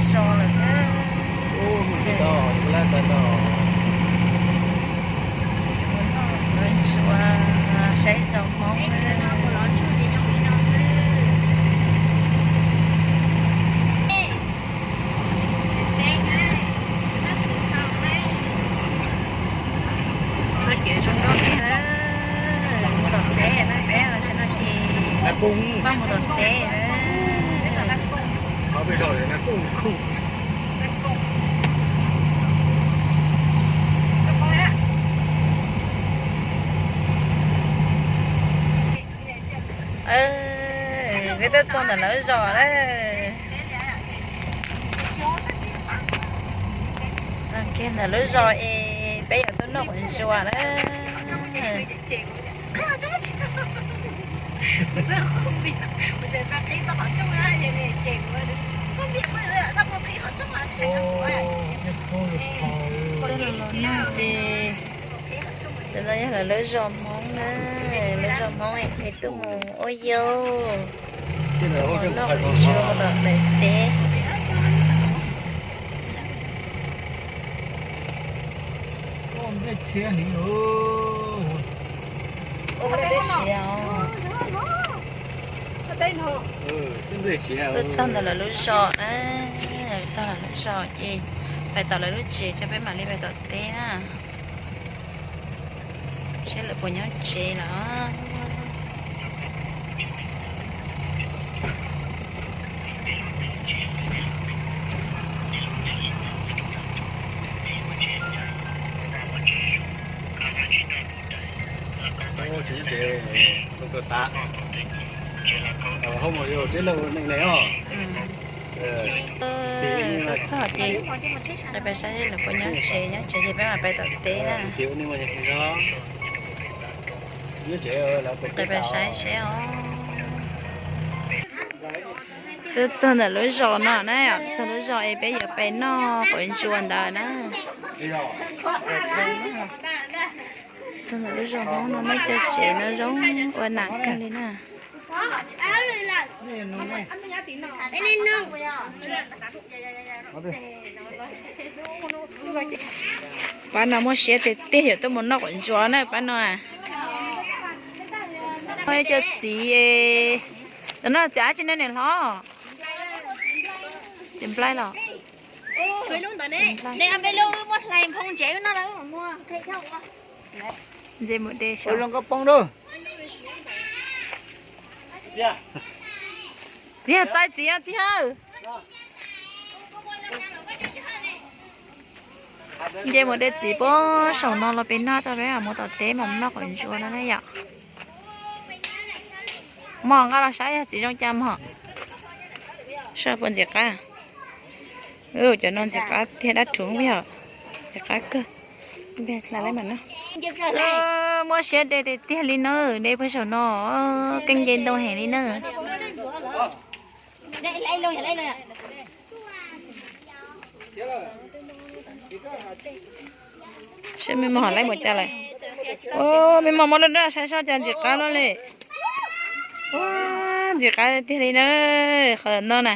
Zos lawm na. Mus noj ntsuav saib zos Hmoob na. Txoj kev zoo nkauj tiag. Mus tom teb na, peb los txog no ces peb mus tom teb na. Peb twb txog ntawm lawv zos lawm. Txog kiag ntawm lub zos es peb yuav tuaj noj quav ntsuas na. Tuaj no los nag ces, cov no yog lawv lub zos Hmoob na, lub zos Hmoob es tuaj mus ua yau, mus noj quav ntsuas mus tom teb. Ua nplej siav os. Tuaj txog ntawm lawv lub zos na, txog lawv lub zos ces pais tom lawv lub tsev ces peb mam li pais tom teb na. Saib lawv puas nyob tsev lawm. Tsev, tsev, tsev laug neeg ne os. Tuaj txog ces pais saib lawv puas nyob tsev, nyob tsev ces peb mam pais tom teb na. Pais saib seb os. Twb txog ntawm lub zos no na, txog lub zos es peb yuav pais noj quav ntsuas ntawd na. Txog ntawm lub zos Hmoob no muaj cov tsev no zoo ua nam kawg li na. Pab no muaj siab tiag tiag yuav tuaj mus noj quav ntsuas na pab no. Muaj cov txiv, tam no txiv dab tsi ne niam hlob? Txiv nplai los? Nce mus de saib. Txiv txais txiv os txiv. Nce mus de txiv puag saum no los peb noj, rau peb mus tom teb mas mus noj quav ntsuas no na yom. Mog, nqa los saib yog txiv zoo cas mog. Saib puas ntxim qab. Cov no ntxim qab tiag, dab rhuv yog ntxim qab kawg. Hla lawm mas no. Muaj siab de tiag tiag li na, de puag saum no, keej nce ntoo heev li na. Saib me mog laib mus cas lawm. Ua, me mog muab daj daj saib soj cas ntxim qab luaj li. Ua, ntxim qab tiag li na, qhov no na.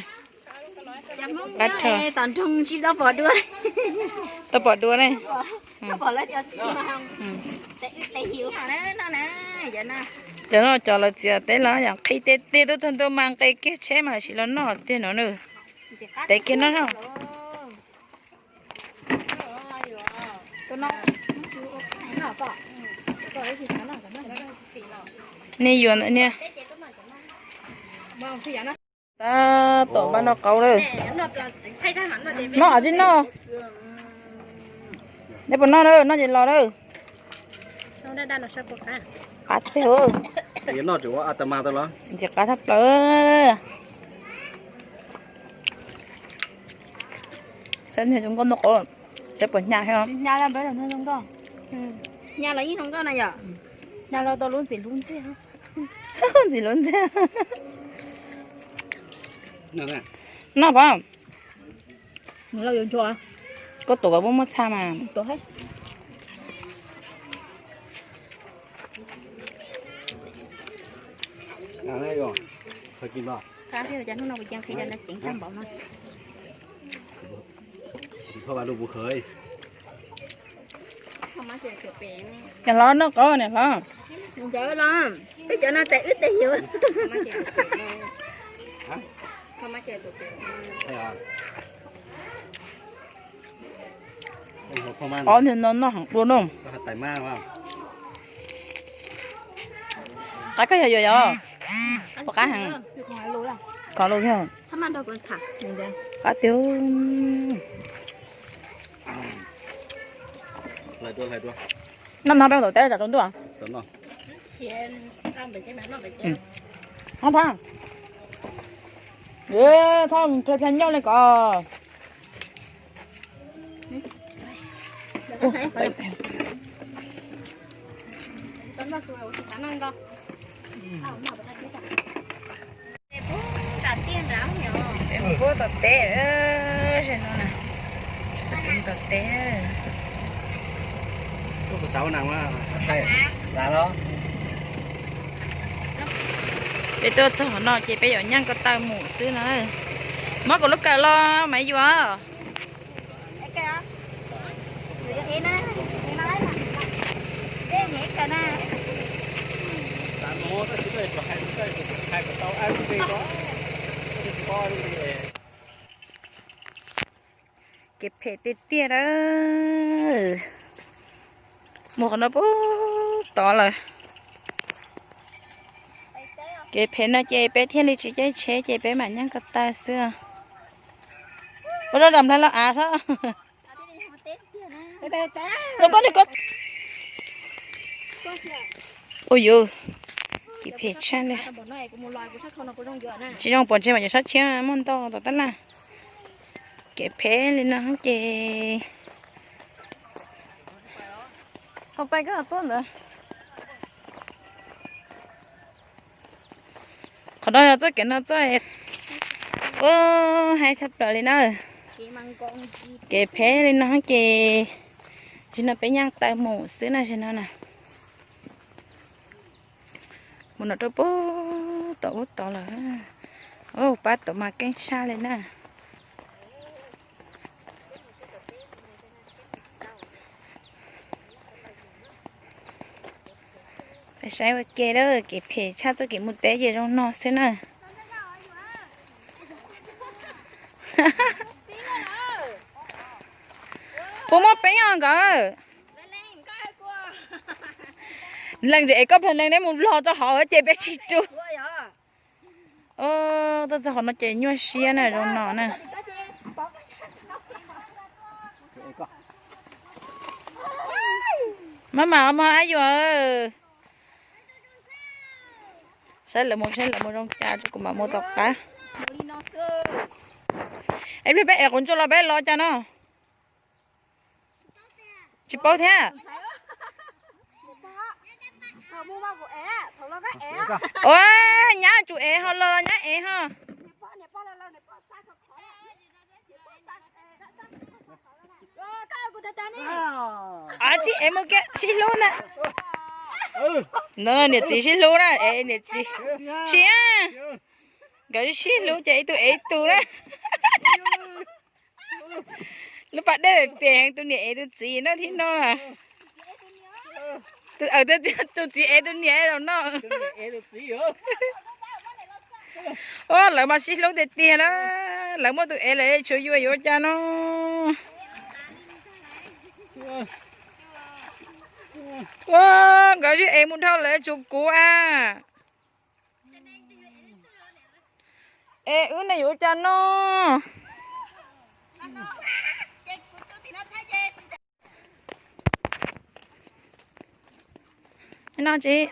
Qab rho. Tau pom dua ne. Cov no cov lawv txiav teb los yom, nqhis tiag tiag, tuaj txog ntua mas nqes kiag tsheb mas sim los noj tiag no na. Tev kiag no. Nej yuav ntawm niag. Tab tom npaj noj qaub lawm. Noj tsis noj? Neb puas noj na? Noj ces los lawm. Qab tiag. Ntxim qab tshaj plaws. Saib niag zoo nkauj noj qaub, saib puas hnyav thiab. Hnyav los yeej zoo nkauj na yom. Hnyav los tau lub ntxim hlub ntxiag. Ntxim hlub ntxiag. Noj pab. Koj tuav kom muaj muaj txha mas. Qab thiab, cas hnub no kuv cia nqhis cov no ceev tag npaum no. Niam hlob noj qab niam hlob. Peb cov no tes wb tes yus. Ob niag no noj heev dua no. Qab koj yog yuav yog. Puas qab heev? Khov lus thiab. Qab tiag. Noj no peb tau teb tsam rau ntuj. Hov pab. Txhob plha plha ncauj li ko. Peb mus pub tom teb, zaum no na, tom teb. Peb tuaj txog qhov no ces peb yuav nyeej ko taw mus xwb no. Muab kuv lub kawm los mas yuav. Kev phem tiag tiag a. Mus qhov no puag tod lawm. Kev phem no ces peb thiaj li tsis caij tsheb ces peb mam nyeej ko taw xwb. Ua rau zam hlais los av xwb. Zoo koj li koj. Ua yus, kev phem tshaj li. Tsis zoo pom ntshe mas cov sab tshiab muaj ntau tom tab laj. Kev phem li no ces ho pais koj tuaj ntawd. Qhov no yog txoj kev no txoj, ua, hais tshaj plaws li na. Kev phem li no ces, zaum no peb nyeej taw mus xwb na zaum no na. Mus no rau puag tom ub tod lawm. Pab tom mas keej tshaj li na. Peb saib ua ke lawm, kev phem tshaj txoj kev mus teb ces zoo no xwb na. Puas muaj peev os nkawd? Leej tsis ev koj plag leej neb mus vlog rau hauv ces peb tsis tu. Tuaj txog qhov no ces nyuaj siab na zoo no na. Maj mam mog ab yuam. Saib lawv mus saib lawv mus zoo cas tso kuv mam mus tom qab. Es peb ev quav ntsuab los peb los cas no? Tsis paub thiab. Ua, nyab tsum ev ho los nyab ev ho. Tsis ev mus kiag sib hlub na. No niam txiv sib hlub na es niam txiv. Siab, nkawd sib hlub ces ib tug ev ib tug na. Lub pas dej pem tus niam ev tus txiv no thiab no. Tus txiv ev tus niam los no. Lawv mas sib hlub tiag tiag na. Lawv muaj tus ev lawv tshuav yuav yuav ua cas no. Nkawd sib ev mus dhau lawv tshuav kuv a. Es wb ne yuav ua cas no? No tsis,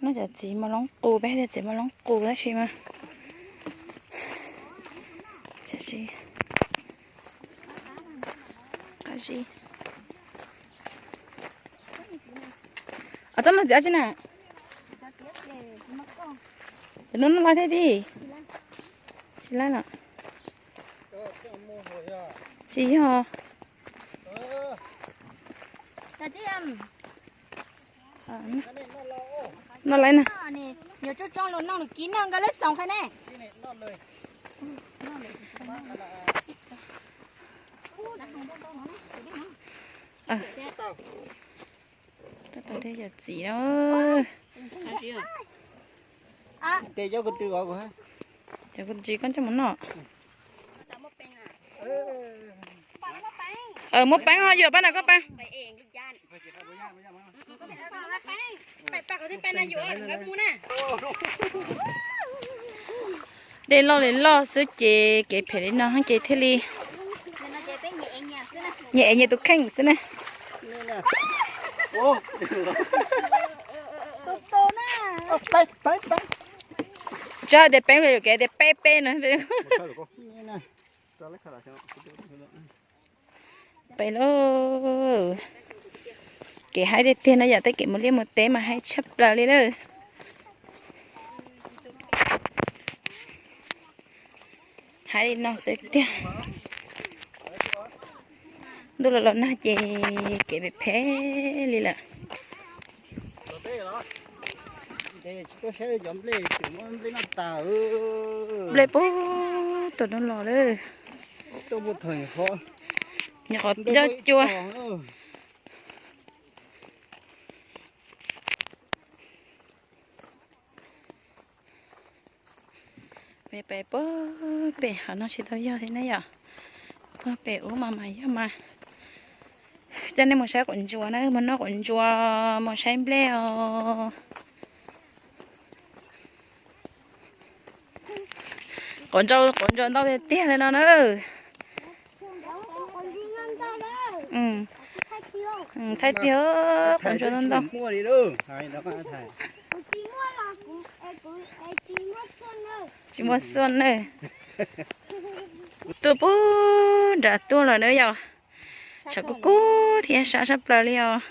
no cov txiv mos loob qus, peb tias txiv mos loob qus tab sis mas qab zib. Txoj no txiv tsi na? Cov no no laj thiab ti. Tsis laj los? Tsis yog. No lawm na. Yuav tso tso los no los kis no nkawd lawv xoom qhia ne. Tab tom dej yam txiv na. Cov kuv tsis koj coj mus noj. Muab peev ho yuam pab na koj peev. Dej loj li loj xwb ces kev phem li no ces thiaj li nyias ev nyias tus kheej xwb na. Tsis hais tias peev li, yuam kev tias peb peb no. Peb lauj, kev haib tiag tiag no yom, tej kev mus liaj mus teb mas haib tshaj plaws li lawm. Haib li no xwb tiag. Ntuj los los nag ces kev phem phem li lawm. Nplej puag tom no los lawm. Nyuam qhuav ncaj cua. Pem puag pem hauv no tsis tau yog thiab na yom. Puag pem ub mas mas yog mas. Coj nej mus saib quav ntsuas na, mus noj quav ntsuas, mus saib nplej os. Quav ntsuas, quav ntsuas ntau tiag tiag li no na. Thaij tiag, quav ntsuas ntau ntau. Tsis muaj xuaj na. Tuaj puag nram tuaj lawm na yom. Tshav kub kub thiab sab sab plaws li os.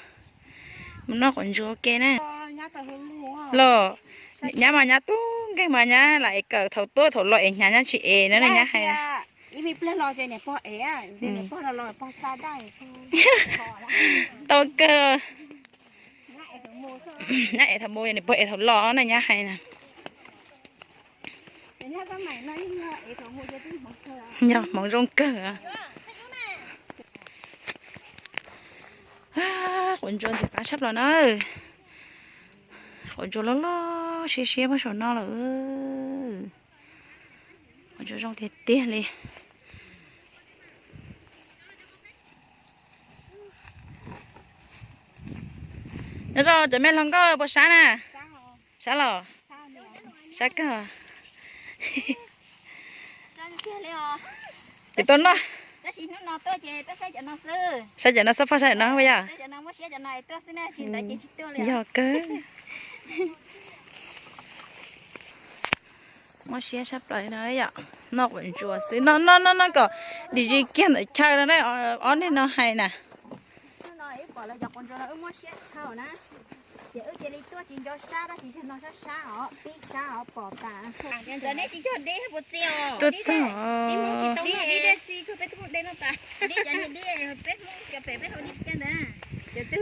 Mus noj quav ntsuas ua ke na. Los, nyab mas nyab tub nkeeg mas nyab lam ev kawm thaum tuaj thaum los es hnyav nyab tsis ev na, nyab hais. Tau kawg. Nyab ev thaum mus, niam pog ev thaum los na, nyab hais na. Yog hmoov zoo kawg. Quav ntsuas ntxim qab tshaj plaws na. Quav ntsuas loj loj siab siab puag saum no lawm. Quav ntsuas zoo tiag tiag li. Nyob zoo cov me hluas nkauj, puas sab na? Sab los? Sab kawg. Ces tuaj noj. Saib cov no xab phaj, saib cov no puas yog? Yog kawg. Muaj siab sab plaws no yom. Noj quav ntsuas xwb, noj noj noj noj kom dim zis kiag ntawm chaw no na, ob neeg no hais na. Tuaj txog.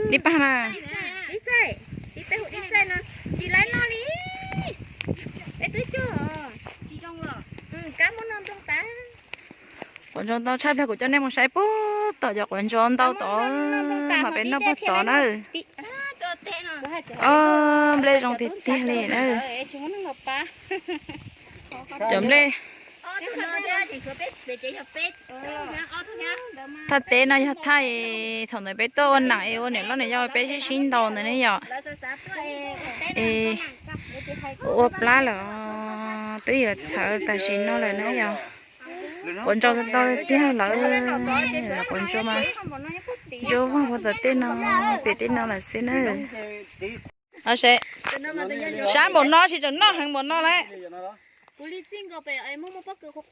Dib pag na. Quav ntsuas ntau tshaj plaws, kuv coj nej mus saib puag tom cov quav ntsuas ntau tod mas peb noj puag tod na. Ob, nplej zoo tiag tiag li na. Cov nplej. Thaj teb no yog thaj thaum ntawd peb tuaj ua nam es ua niam loj niam yau peb sib sib ntaus ntawd ne yom. Es ua plab lawm, twb yuav txhawv tam sim no lawm na yom. Quav ntsuas ntau tiag lawm, quav ntsuas mas ntsuas vog puag tom tej no, pem tej no lawm xwb na. Sab npaum no tsis tseem noj heev npaum no lawm.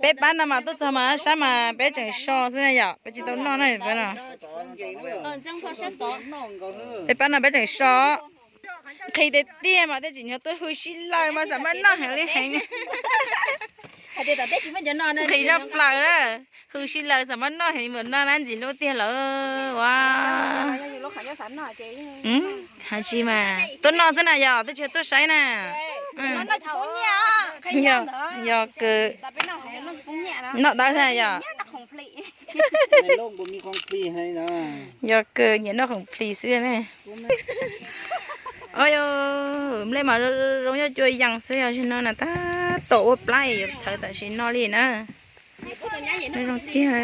Peb pab no mas tuaj txog mas sab mas peb tseem so xwb na yom, peb tsis tau noj na pab no. Peb pab no peb tseem so. Nqhis tiag tiag mas tej tsis nyob tuaj hws sib laws mas xam maj noj heev li heev. Nqhis zaj plaws na, hws sib laws xam maj noj heev npaum no na, ntxim hlub tiag lawm ua. Hais tsis mas tuaj noj xwb na yog, twb tsis tuaj saib na. Yog kws noj dawb xwb yog. Yog kws nyiam noj khoom plis xwb ne. Ua, nplej mas zoo yog cua yees xwb, yog tsis no na tab tom ua plab yuav txhawv tam sim no li na. Zoo tiag.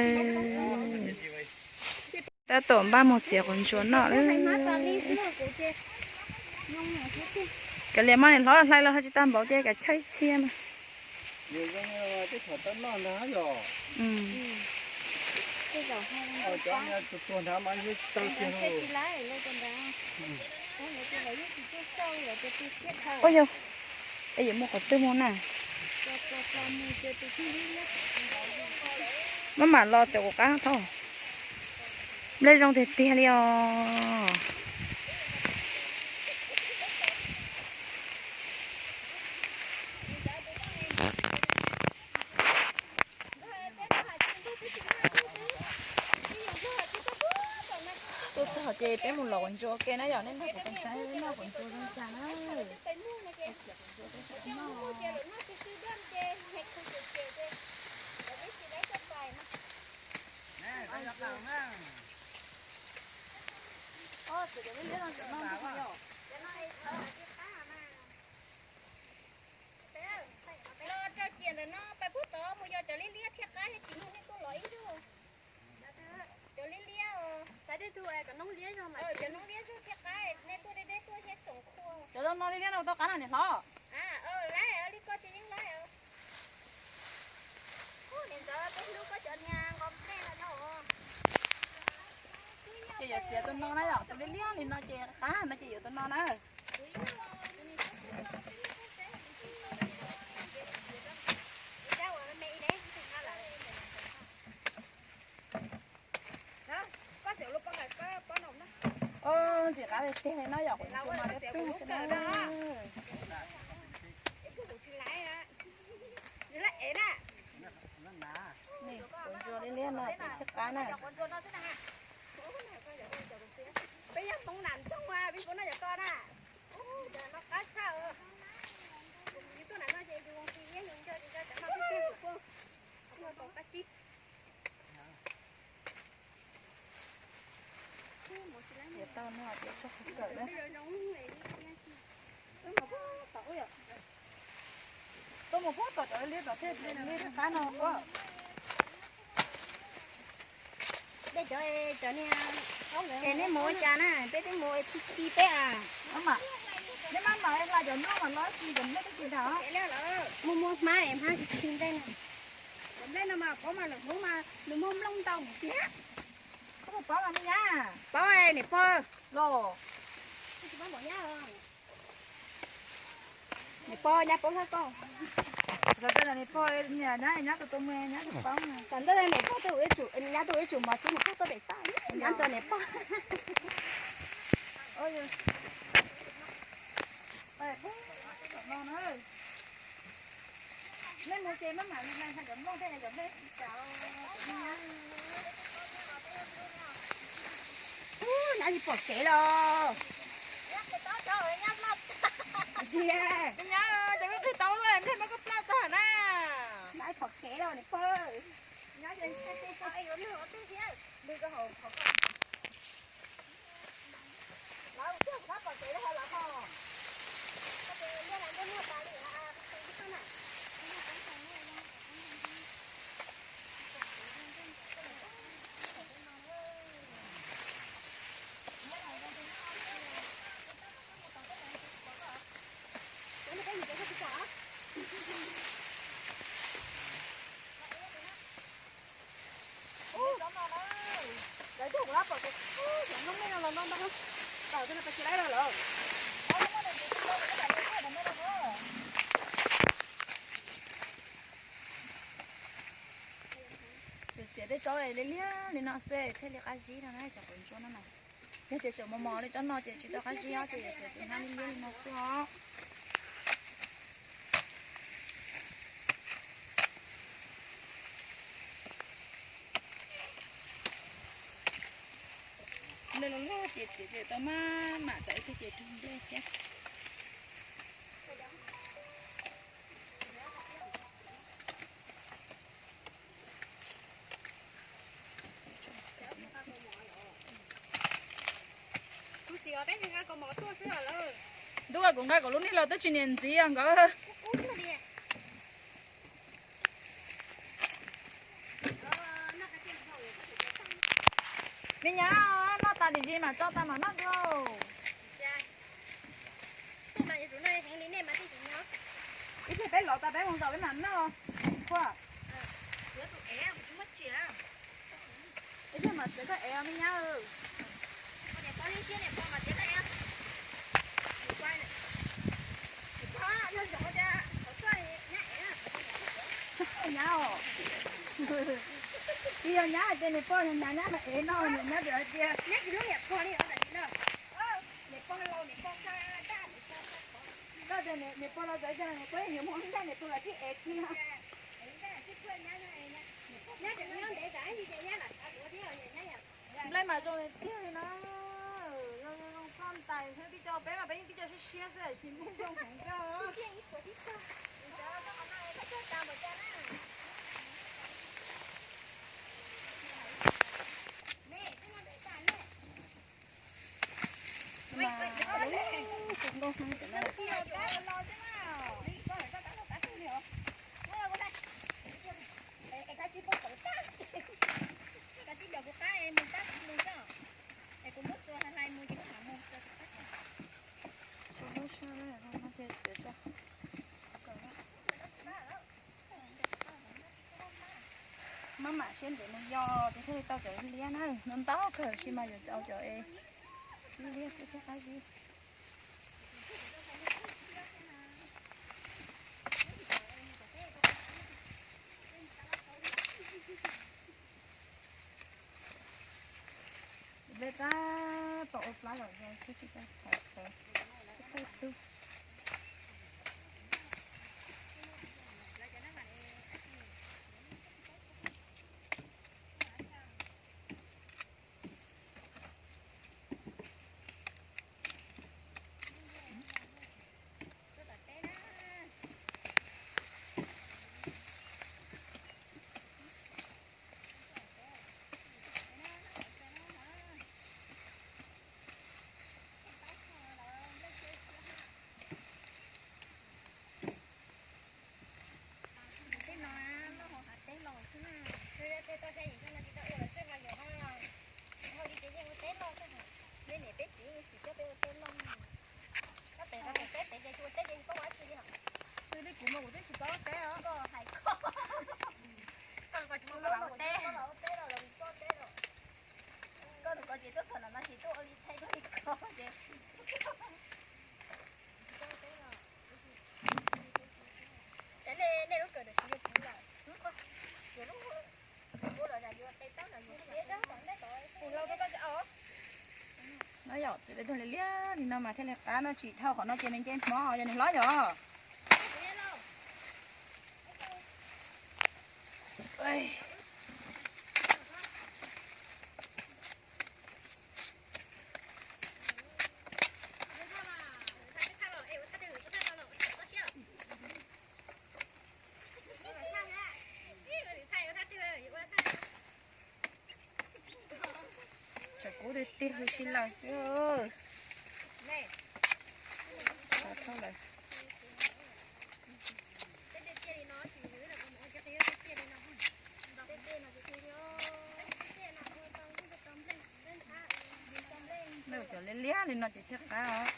Tab tom npaj mus txiav quav ntsuas noj lawm. Kav liam, maj hlob hlais los ho tsis tag npaum ces kav chaw txhia mas. Ua yog, es yuav mus qhov twg mus na? Maj mam los cov kuv qab thaum. Nplej zoo tiag tiag li os. Tuaj txog ces peb mus lov quav ntsuas ua ke na yom, nej nrog kuv saib noj quav ntsuas zoo cas na. Los rau ciam ntawm no pais puag tod mus yog cov liab liab thiaj qab, tsis muaj nej tuaj lov ib zaug. Cov liab liab, cov noob liab zog thiaj qab, nej tuaj deb deb tuaj thiaj xoom khua. Cov no liab liab no tau qab na niam hlob? Laib li koj ces yeej laib. Nim ntawd peb hlub koj cov niag nqos nplej no no. Ces yuav txiav tus no na yom, tus liab liab li no ces qab no ces yuav tus no na. Ntxim qab tiag tiag li no yom, quav ntsuas mas liab ploog xwb na. Quav ntsuas liab liab no tsis thiaj qab na. Peb yog Hmoob Nam Nroog mas peb kuv noj cov ko na. Cov no qab tshaj. Yus tuaj nram no ces yus tis iab yus nco ces nco cov no thiab, kuv kuj qab tsib. Yuav tau no ces txog qhov kawm na. Tuaj mus puag tom cov liab tom thiaj li qab no. Peb cov, cov niag, es nej mus ua cas na, peb twb mus khi khi peb a. Neb maj mam hla cov nplooj mas los khi cov nplej twb khi ntag. Muaj muaj hmab es hmab khi khi nplej na. Cov nplej no mas paub mas lwm hnub mas nws muaj nplooj ntau mus tiag. Koj puas paub mas me nyab? Paub niam pog. Los, niam pog nyab paub hab koj. Niam pog, nyab tus tus me nyab tus paub. Tam ntej niam pog tuaj ua ib tsum, nyab tuaj ua ib tsum mov xwb, niam pog tuaj pem toj, nyab tus niam pog. Nej mus ces maj mam li hla cov nplooj thiab cov nplej tsis tau. Nyab tsis pom kev los. Tsis, nyab, cov koj qhis tau luaj, nplej muab koj plaj tag na. Nyab pom kev los niam pog. Lawv twb pom kev lawm ho lawv ho. Koj tus liab lawv ntuj muag tas li na, tus ib tug na. Lawv coj kuv lab pom tias cov noob nej no los no ntau, tawm tej no pas tsis laib lawm lawm. Txiav tej tsob liab liab li no xwb thiaj li qab zib no na, cov quav ntsuab no na. Yog tias tseem mos mos li tsob no ces tsis tau qab zib os, ces yuav txiav tus hnab liab liab li no xwb os. Los loj ces txiav tau maj mam tau ib tug ces rug nplej thiab. Ntuj, kuv nqa kuv lub niag los twb tsis niam ntxiv os nkawd. Me nyab, noj tas dim ntsis mam tso tas mam noj dua. Ib pliag peb lov tas peb mus zaum peb mam noj. Ib pliag mam txiav koj ev me nyab. Nyab os, tsis yog nyab hais tias nws poj nyab, nyab mas ev no, nyab tseem hais tias koj tias nws poj los txawv tias nws poj yuav mus nraj nws poj los tib ev thiab. Nplej mas zoo tiag li na. Zoo zoo ploj ntais xwb, tib co peb mas peb yeej tib co siab siab xwb, tab sis nplej zoo heev kawg. Maj mam siab ntev mus yos ces thiaj li tau cov liab na, no ntau kawg sis mas yuav cov es liab liab xwb thiab qab zib. Nplej tab tom ua plab los yog thiab tsis tau thaiv tawv, tawg tug. Tej no loj hauv hav teb los xwb na. Tej toj siab yim no tsis tau ua lawm xwb ho yuav ho, ho li ces yeej ua teb loj xwb. Peb niam peb txiv tsis coj peb ua teb loj. Koj pem no peb pem ces tsis ua teb ces koj ua dab tsi li hos? Xws li kuv mas kuv twb tsis tau ua teb os, koj hais koj. Koj tus ko tsis muaj koj ua teb. Koj tus ko ces tuaj txog no no ces tuaj ua li thaij tuaj li ko ces. Nej lub kawm tam sim yog txiv lawm, kuv lub, kuv los yog yuav qe tab los yuav qe tab tom ntej ko. No yom, txiv peb tug liab liab li no mas thiaj li qab no, tsis dhau qhov no ces nws nce hmov yog nws hlob yom. Tshav kub tiag tiag, huv si lawm xwb. Thauj lawm. Cov liab liab li no ces thiaj qab os.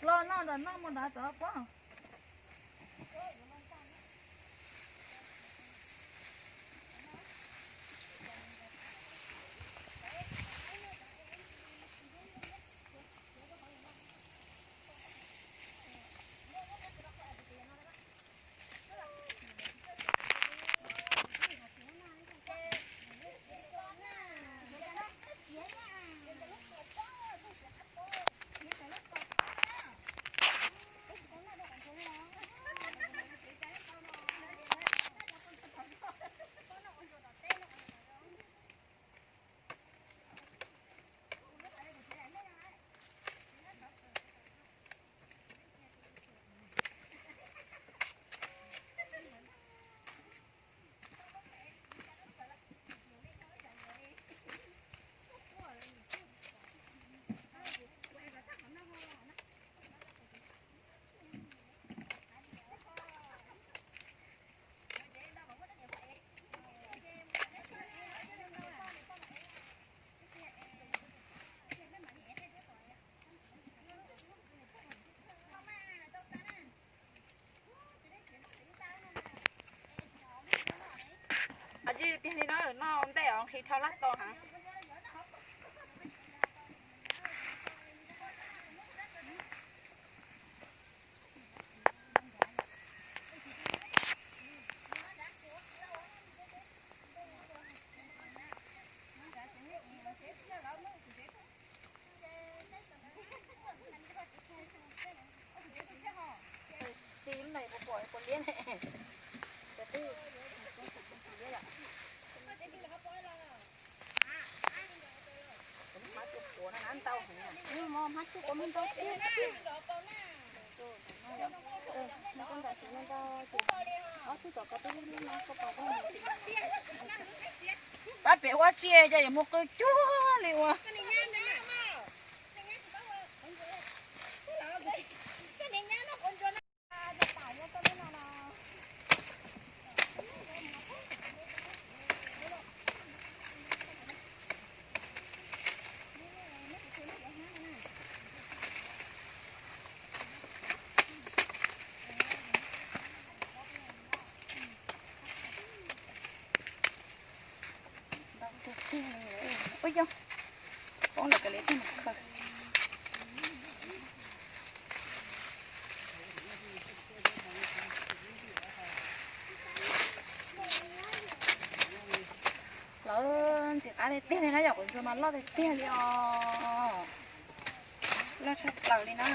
Los noj ntawm no mus ntawd txog pob. Noj ntej os, nqhis dhau lab tau heev. Pab pem ua tsi ces yuav mus qw cuag li ua. Ua yog poob lawm, kav liam thiaj mus khaws. Lawv ntxim qab tiag tiag li na, yog quav ntsuag mas loj tiag tiag li os. Loj tshaj plaws li na.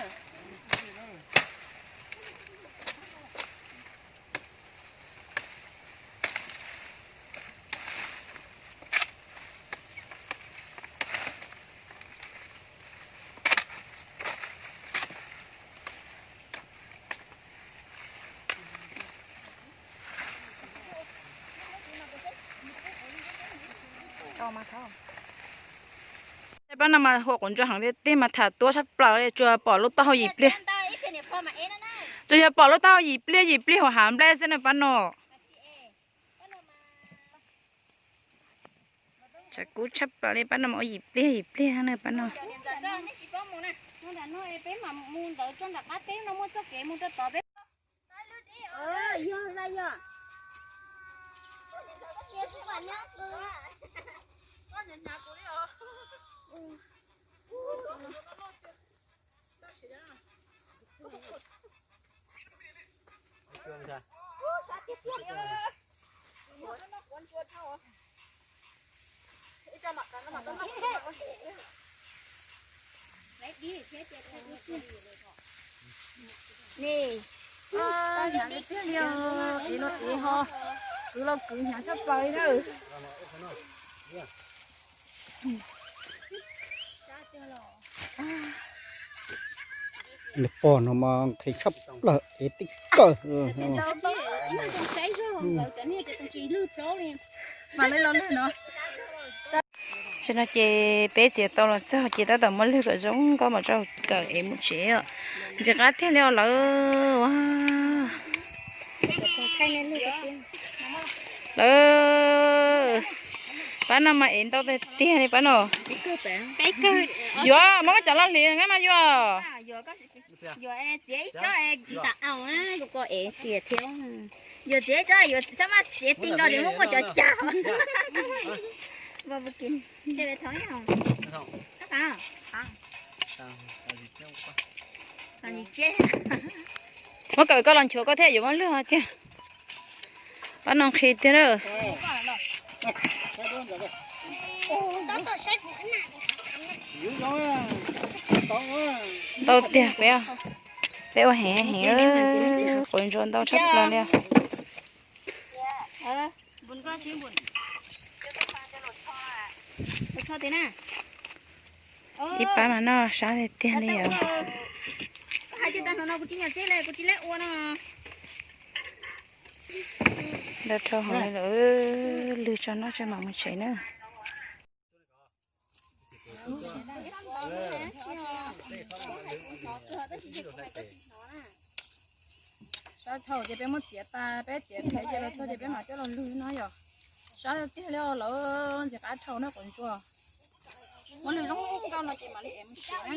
Pab no mas hua quav ntsuag heev tiag tiag mas tham tuab tshaj plaws li, tsuas pom lub taub hau yim pliag. Tsuas yog pom lub taub hau yim pliag yim pliag hauv hav nplej xwb na pab no. Tshav kub tshaj plaws li pab no mas ua yim pliag yim pliag na pab no. Hnyav tiag tiag li, ev los ev ho, kwv los kwv hnyav tshaj plaws li na. Nws pom no mas nqhis tshaj plaws, ev tib kawg. Tam no ces peb txiav tau los txog ces tab tom muab lwg kom zoo nkauj mam rau kawm ev mus tsev os. Ntxim qab tiag li os lawv. Lawv, pab no mas ev ntau tiag tiag li pab no. Yuav muab koj cov loj hliv nqa mas yuav. Yuav txiav tso, yuav xab maj txiav ti nkaus ces muab muaj cov cas. Muab kawm koj los nchuav koj thiab yuav muab lwg ho txiag. Pab no nqhis tiag lawm. Ntau tiag peb, peb ua heev heev, quav ntsuag ntau tshaj plaws li. Ib pab mas noj sab tiag tiag li os. Nta dhau hov li lawm, lwg tso noj tso mam mus tsev na. Sab dhau ces peb muab txiav tas, peb txiav phem ces los txog ces peb mam coj los lwg no yom. Sab tiag li os lawv, ntxim qab dhau na quav ntsuag. Muab lwg zoo nkauj no ces mam li ev mus tsev na.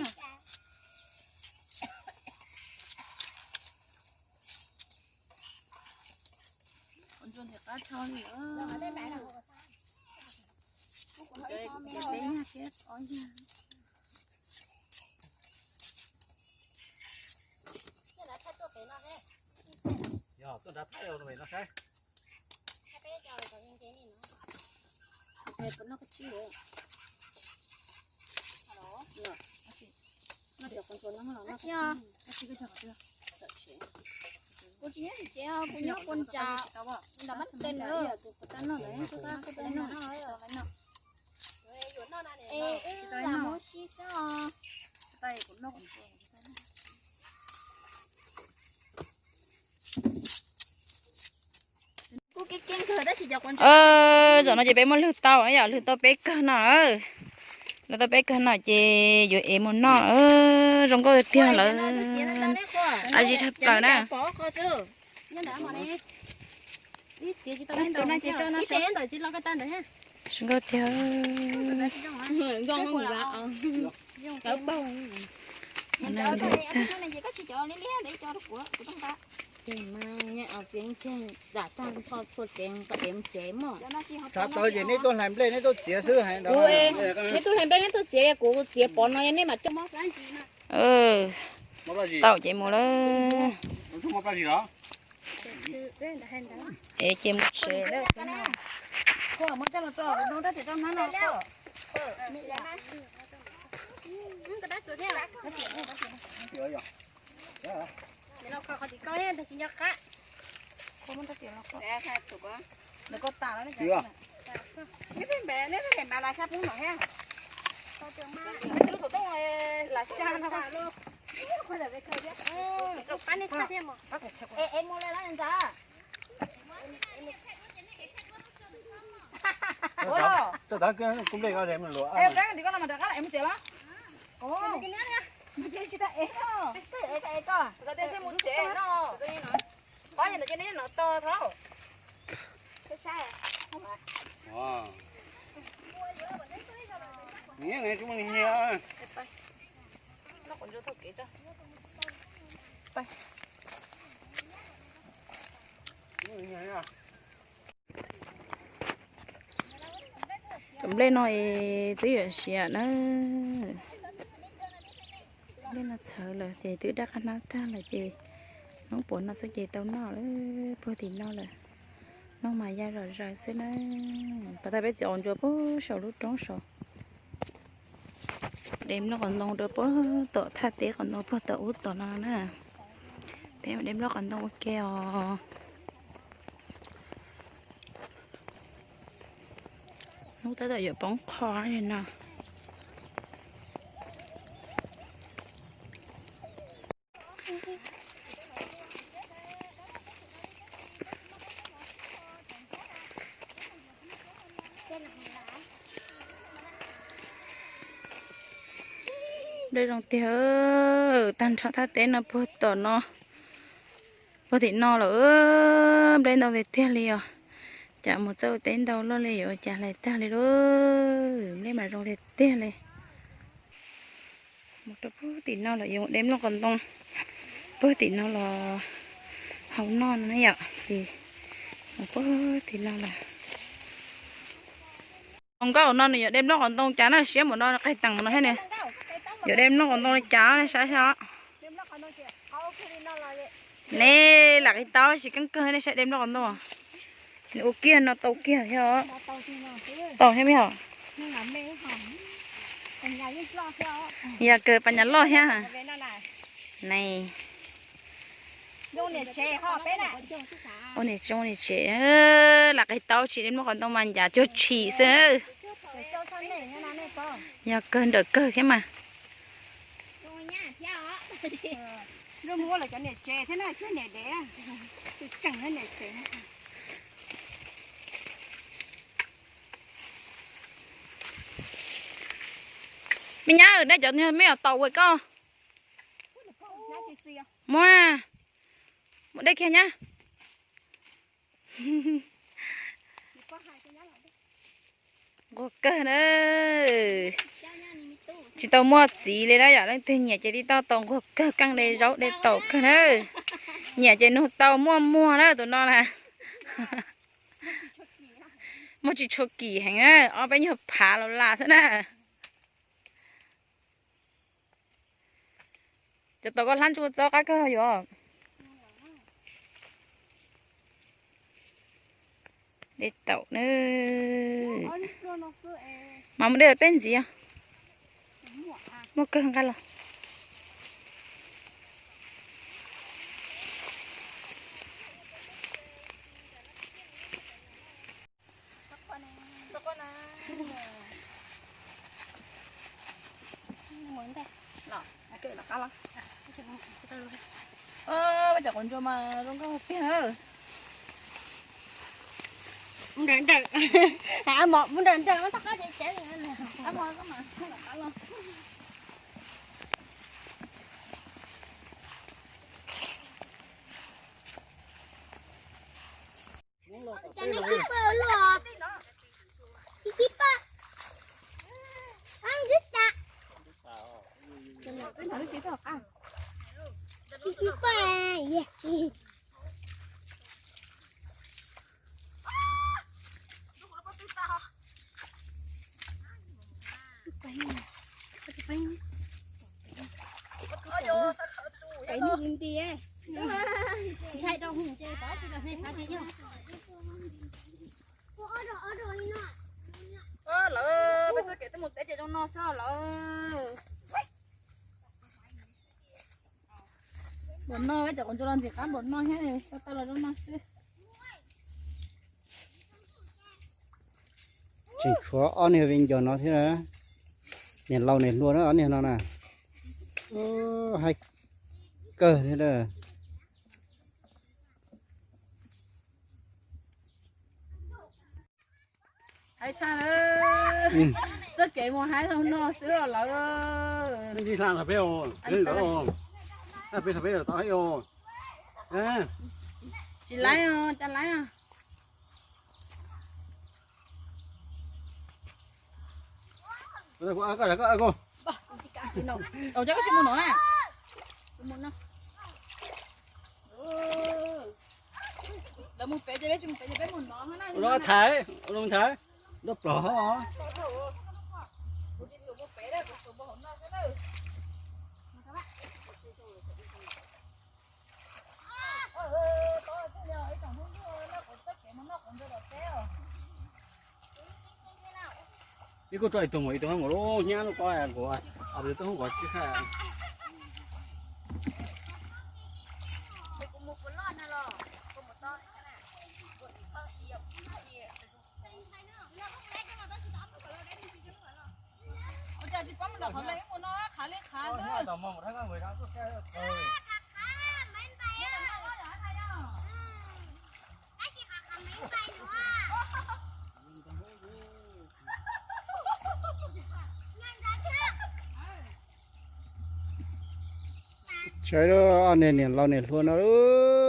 Quav ntsuag ntxim qab dhau li. Peb nyag siab ob nyag. Yog tuaj nrad thaij no saib. Kuv tsis nyob tsev, kuv nyob puag nram nram Mab Tees na. Es wb lam mus si xwb os. Zaum no ces peb muab lwg tau na yom, lwg tau peb kawg no, lwg tau peb kawg no ces yuav ev mus noj. Zoo nkauj tiag lawm, ab zib tshaj plaws na. Zoo nkauj tiag. Xav tau ces neb tuaj hlais nplej neb tuaj txiav xwb heev. Neb tuaj hlais nplej neb tuaj txiav, kuv txiav pov no nej mam coj. Tau ces mus lawm. Es ces mus tsev lawm. Tuaj txog kuv nplej ko es mus luam. Tsis tas ev no. Mus tsev no. Pab ces ntawd ces neb nov to thaub. Nyiam nyiam. Tus nplej no es twb yuav siav na. Nplej no txhawv lawm ces twb daj qab hnab tag lawm ces hnub puav no xwb ces tau noj lawm, puag tim no lawm. Noj mas ya zom zaws xwb na. Pas tag peb txiav qos ntsuas puag saum lub roob saud. De nplooj qos ntoo rau puag tom thaj teb qos ntoo puag tom ub tom no na. Peb mam de nplooj qos ntoo ua ke os. Hnub tab tom yuav poob qho li no. Nplej zoo tiag, tag nrho thaj teb no puag tom no, puag tim no lawm. Nplej ntau tiag tiag li os. Cas mus txawj teb ntau luaj li yuav ua cas hlais tag li lauj. Nplej mas zoo tiag tiag li. Mus rau puag tim no lawm yuav de nplooj qos ntoo puag tim no los hau noj no na yom. Ces mus puag tim no lawm. Hluas nkauj no nws yuav de nplooj qos ntoo cas na, siab npaum no, qig teem npaum no thiab ne. Yuav de nplooj qos ntoo li cas ne, saib saib os. Ne, lam qis tau tsis keeb kawg ne, saib de nplooj qos ntoo. Nws ua kiag no tau kiag thiab os. Tau thiab me os. Yog kawg pas nyas loj thiab. Ne. Ua niam tsev, ua niam tsev, lam qis tau tsis de nplooj qos ntoo mas ncav cuag tshis xwb. Yog kawg nrawm kawg thiab mas. Me nyab, dej cov me nyuam taus ua koj. Muab, muab dej kiag nyab. Nquag kawg na. Tsis tau muaj txiv li na yom, leej twg nyiam ces tib toj tau, nquag kawg, keej de zaub de taum kawg na. Nyiam ces nug tau, muaj muag na tus no na. Muaj tsis tshua kim heev, ob peb nyuag phav los lam xwb na. Cov tau koj hlab ntsuj txob qab kawg yuav. Dej taum na. Mas mus de peb ntxiv. Muaj kawg nqa los. Cov quav ntsuas mas zoo nkauj tiag. Mus nrawm nrawm, mus nrawm nrawm, tab qab cev cev. Lawv peb txoj kev tuaj mus teb ces zoo no xwb lawm. Npaum no peb cov quav ntsuas los ntxim qab npaum no thiab, tau los zoo no xwb. Tseem tshuav ob niag viv ncaus no thiab. Niam laus niam hluas na, ob niag no na. Haib kawg thiab lawm. Haib tshaj, txoj kev mus haib zoo no xwb os lawm. Tsis laib os, cas laib os. Ua cas koj tsis mus no na? Lawv mus pem ces peb tsis mus pem ces peb mus no na. Ua zoo thaiv, ua zoo thaiv, nroj plom hov. Ib kuj tso ib tug mus, ib tug mus lub hnyiab lub ko nkaus, ob tug tuaj hoob kov tsib qhaj. Ua cas tsis paub mus nram qhov leej mus no, qhav li qhav xwb. Saib ob niag niam laus niam hluas no lauj.